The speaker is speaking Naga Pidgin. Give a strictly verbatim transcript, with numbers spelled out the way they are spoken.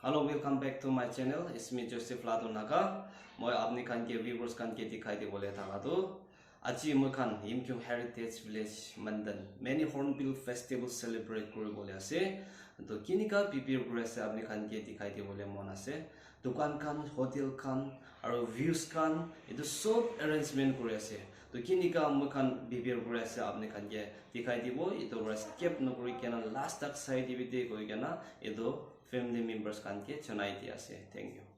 Hello, welcome back to my channel. It's me, Joseph Lado Naga. Moi apni khan ke viewers khan ke dikhai dibole thaka tu, aji moi khan Yimkhiung Heritage Village Mandan Many Hornbill Festival celebrate kuri bole ase. To kinika prepare kuri ase apni khan ke dikhai dibole mon ase. Dukan khan, hotel khan, aru views khan, etu sob arrangement kuri ase. To kinika moi khan prepare kuri ase apni khan ke dikhai dibo. Etu para skip nokuri kena last tak sai dibi de koi kena etu family members khan ke janai di ase. Thank you.